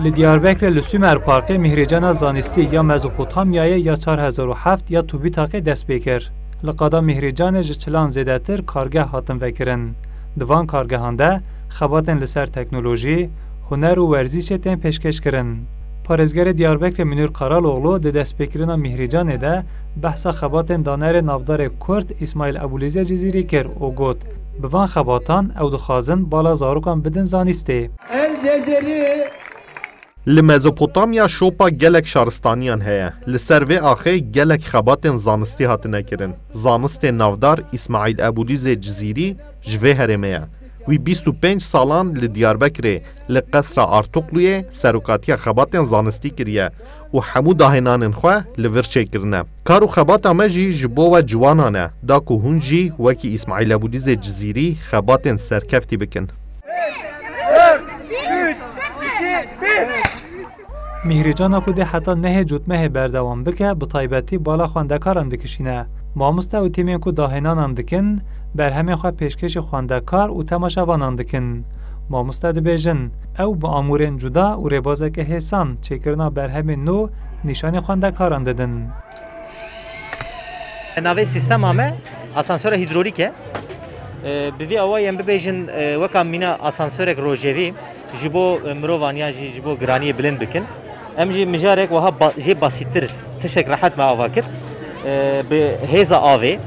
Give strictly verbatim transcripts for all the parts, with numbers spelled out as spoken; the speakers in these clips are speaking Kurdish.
Li Diyarbekirê li Sumer Parkê Mihrêcana Zanistî ya Mezopotamyayê ya çar hezar û heft ya TÜBİTAKê dest pê kir. Li qada Mihrêcanê ji çilan zêdetir kargeh hatin vekirin. Di van kargehan de xebatên li ser teknolojî, huner û werzîşê tên pêşkêşkirin. Parêzgerê Diyarbekirê Münîr Karaloglu di destpêkirina Mihrêcanê de behsa xebatên danerê navdarê Kurd Îsmaîl Ebûlîzê Cizîrî kir û got, bi van xebatan ew dixwazin bala zarokan bidin zanîstê. El Cezeri. Li Mezopotamya şopa gelek şaristaniyan heye. Li ser vê axê gelek xebatên zanistî hatine kirin. Zanistê navdar Îsmaîl Ebûlîzê Cizîrî ji vê herêmê ye. Wî bîst û pênc salan li Diyarbekirê, li Qesra Artukluyê serokatiya xebatên zanistî kiriye û hemû dahênanên xwe li vir çêkirine. Kar û xebata me jî ji bo we ciwanan e, da ku hûn jî wekî Îsmaîl Ebûlîzê Cizîrî xebatên serkeftî bikin. Mihrêcana ku dê heta nehê cotmehê berdewam bike, bi taybetî bala xwendekaran dikişîne. Mamoste û tîmên ku dahênanan dikin, berhemên xwe pêşkêşî xwendekar û temaşevanan dikin. Mamoste dibêjin, ew bi amûrên cuda û rêbazeke hêsan çêkirina berhemên nû nîşanî xwendekaran didin. Navê sîstema me asansora hîdrolîk e. E, bi vî awayî em bibêjin, e, weka mîna asansorek rojevî ji bo, e, mirovan yan jî ji bo giraniyê bilind bikin. Em jî mijarek wiha ba-, jê basîttir, tiştek rehet me ava kir. E, bi hêza avê,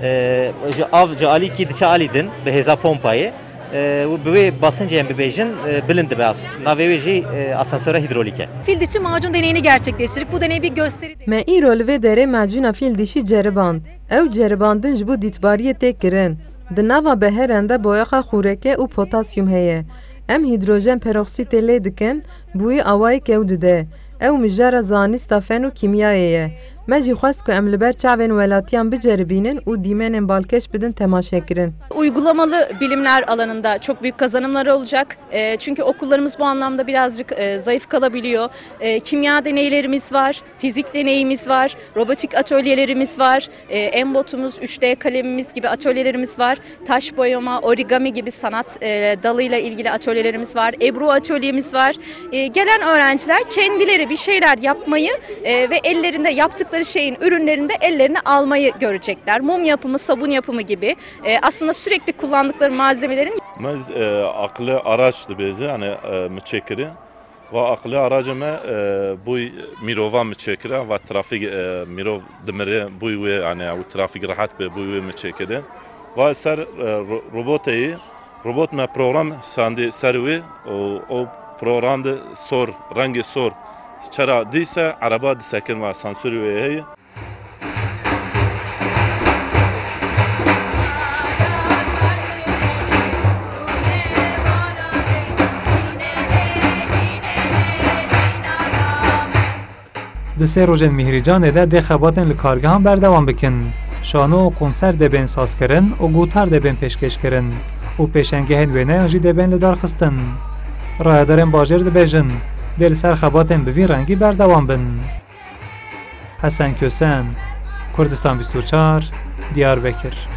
e, ji av, ji alîkî diçe alî din, bi hêza pompayê. E, û bi wê basincê em bibêjin, e, bilind dibe as-, navê wê jî, e, asansora hîdrolîk e. Fil dişi macun deneyini gerçekleştirdik. Bu deney bir gösteri. Me îro li vê derê macûna fîl dişî ceriband. Ew ceribandin ji bo dîtbariyê tê kirin. Di nava beheran de boyaxa xûreke û potasyum heye. Em hîdrojen peroksîtê lê dikin, bi wî awayî kew dide. Ew mijara zanîsta fen û kîmyayê ye. Me jî xwest ku em li ber çavên welatiyan biceribînin û dîmenên balkêş bidin temaşekirin. Uygulamalı bilimler alanında çok büyük kazanımları olacak. E, çünkü okullarımız bu anlamda birazcık, e, zayıf kalabiliyor. E, kimya deneylerimiz var, fizik deneyimiz var, robotik atölyelerimiz var, e, embotumuz, üç D kalemimiz gibi atölyelerimiz var. Taş boyama, origami gibi sanat, e, dalıyla ilgili atölyelerimiz var. Ebru atölyemiz var. E, gelen öğrenciler kendileri bir şeyler yapmayı, e, ve ellerinde yaptıkları şeyin ürünlerini de ellerine almayı görecekler. Mum yapımı, sabun yapımı gibi, e, aslında sürekli kullandıkları malzemelerin. Me, e, aqilê araç dibêje, yani, e, mi çêkirî. Va aqilê araca me, e, bûy mirovan mi çêkire, va trafîk, e, mirov dimire, bûy wê, yani, ew trafîk rehet be, bûy wê mi çêkire. Va ser, e, ro-, roboteyî, robot me program şandî ser wê, û o program de sor, rengê sor, çera dîse, ereba disekin va sansûrî wê heye. Di sê rojên Mîhrîcanê de dê xebatên li kargehan berdewam bikin. Şano û konser dê bên sazkirin û gotar dê bên pêşkêşkirin û pêşengehên wêneyan jî dê bên lidarxistin. Rayedarên bajêr dibêjin, dê li ser xebatên bi vî rengî berdewam bin. Hesen Kösen, Kurdistan bîst û çar, Diyarbekir.